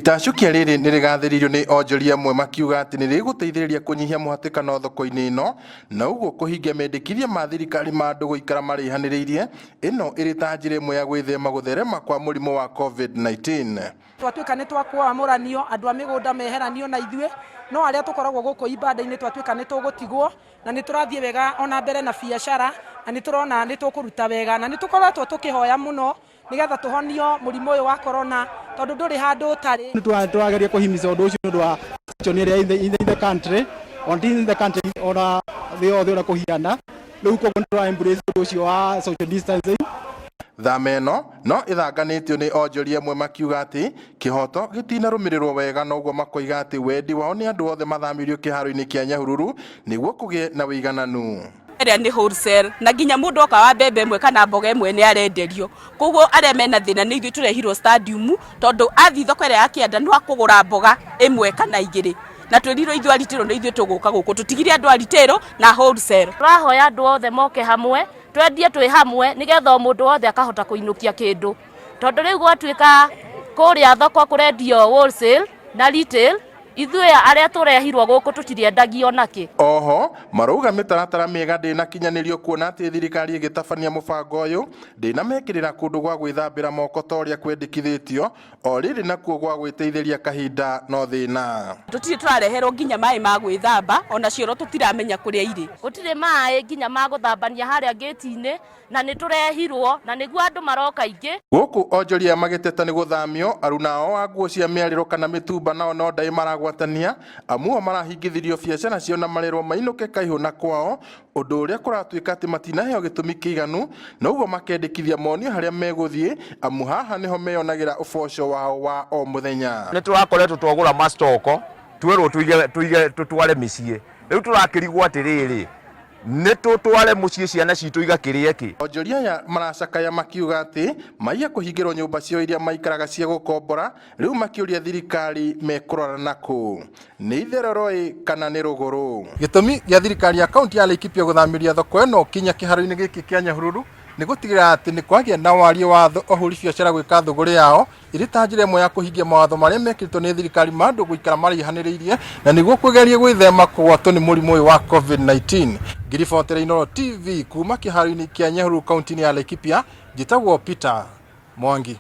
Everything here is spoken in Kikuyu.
Itacũkia rĩrĩ nĩ rĩgathĩrĩirio nĩ onjoria amwe makiuga atĩ nĩ rĩgũteithĩrĩria kũnyihia mũhatĩkano thoko-inĩ ĩno na ũguo kũhingia mendekithia ma thirikari ma andũ gũikara maraihanĩrĩirie, ĩno ĩrĩ ta njĩra ĩmwe ya gwĩthema gũtherema kwa mũrimũ wa Covid-19. Twatuĩka nĩ twakwamũranio, andũ a mĩgũnda meheranio na ithuĩ, no arĩa tũkoragwo gũkũ ibanda-inĩ twatuĩka nĩ tũgũtigwo, na nĩ tũrathiĩ wega ona mbere na biacara, na nĩ tũrona nĩ tũkũruta wega, na nĩ tũkoretwo tũkĩhoya mũno nĩgetha tũhonio mũrimũ ũyũ wa corona, tondũ ndũrĩ handũ ũtarĩ. Nĩ tũrageria kũhimiza ũndũ ũcio nĩ ũndũ wa situation ĩrĩa in the country, ona ti in the country, ona thĩ yothe ũrĩa kũhiana. Rĩu koguo nĩ tũra embrace ũndũ ũcio wa social distancing. Thama ĩno no ĩthanganĩtio nĩ onjoria amwe makiuga atĩ kĩhoto gĩtinarũmĩrĩrwo wega na ũguo makoiga atĩ wendi wao nĩ andũ othe mathamĩrio kĩharo-inĩ kĩa Nyahururu nĩguo kũgĩe na ũigananu. Ĩrĩa nĩ wholesale na nginya mũndũ oka wa mbembe ĩmwe kana mboga ĩmwe nĩ arenderio. Koguo arĩa mena thĩna nĩ ithuĩ tũrehirwo stadium tondũ athiĩ thoko ĩrĩa ya kĩanda no akũgũra mboga ĩmwe kana igĩrĩ. Na twĩrirwo ithuĩ a retail nĩ ithuĩ tũgũka gũkũ tũtigire andũ a retail na wholesale. Tũrahoya andũ othe moke hamwe, twendie twĩ hamwe nĩgetha o mũndũ wothe akahota kũinũkia kĩndũ. Tondũ rĩu gwatuĩka kũrĩa thoko kũrendio wholesale na retail, ithuĩ arĩa tũrehirwo gũkũ tũtirĩendagio nakĩ. Oho marauga mĩtaratara mĩega ndĩnakinyanĩrio kuona atĩ thirikari ĩgĩtabania mũbango ũyũ ndĩnamekĩrĩra kũndũ gwa gwĩthambĩra moko ta ũrĩa kwendekithĩtio, o rĩrĩ nakuo gwa gwĩteithĩria kahinda no thĩna. Tũtirĩ tũrareherwo nginya maĩ ma gwĩthamba, ona cioro tũtiramenya kũrĩa irĩ. Gũtirĩ maĩ nginya ma gũthambania harĩa ngĩti-inĩ, na nĩ tũrehirwo na nĩguo andũ maroka aingĩ. Gũkũ onjoria magĩteta nĩ gũthamio, aruna ao a nguo cia mĩarĩro kana mĩtumba nao no ndaĩ maragwatania, amu o marahingithirio biacara ciao na marerwo mainũke kaihũ na kwao, ũndũ ũrĩa kũratuĩka atĩ matinaheo gĩtũmi kĩiganu, na ũguo makendekithia monio harĩa megũthiĩ, amu haha nĩho meyonagĩra ũboco wao wa o mũthenya. Nĩ tũrakoretwo twagũra mastoko twerwo tũige tũige tũtware mĩciĩ, rĩu tũrakĩrigwo atĩrĩrĩ, nĩ tũtware mũciĩ ciana citũ igakĩrĩe kĩ? Onjoria aya maracakaya makiuga atĩ maiya kũhingĩrwo nyũmba ciao iria maikaraga cia gũkombora, rĩu makĩũria thirikari mekũrora nakũ. Nĩ itherero ĩ kana nĩ rũgũrũ? Gĩtũmi gĩa thirikari ya kaunti ya Laikipia gũthamĩria thoko ĩno kinya kĩharo-inĩ gĩkĩ kĩa Nyahururu nĩ gũtigĩrĩra atĩ nĩ kwagĩa na wariĩ wa ahũri biacara gwĩka thũgũrĩ yao ĩrĩ ta njĩra ĩmwe ya kũhingia mawatho marĩa mekĩrĩtwo nĩ thirikari ma andũ gũikara maraihanĩrĩirie na nĩguo kũgeria gwĩthema kũgwatwo nĩ mũrimũ ũyũ wa Covid-19. Ngĩribotera Inooro TV kuma kĩharo-inĩ kĩa Nyahururu kaunti-inĩ ya Laikipia, njĩtagwo Peter Mwangi.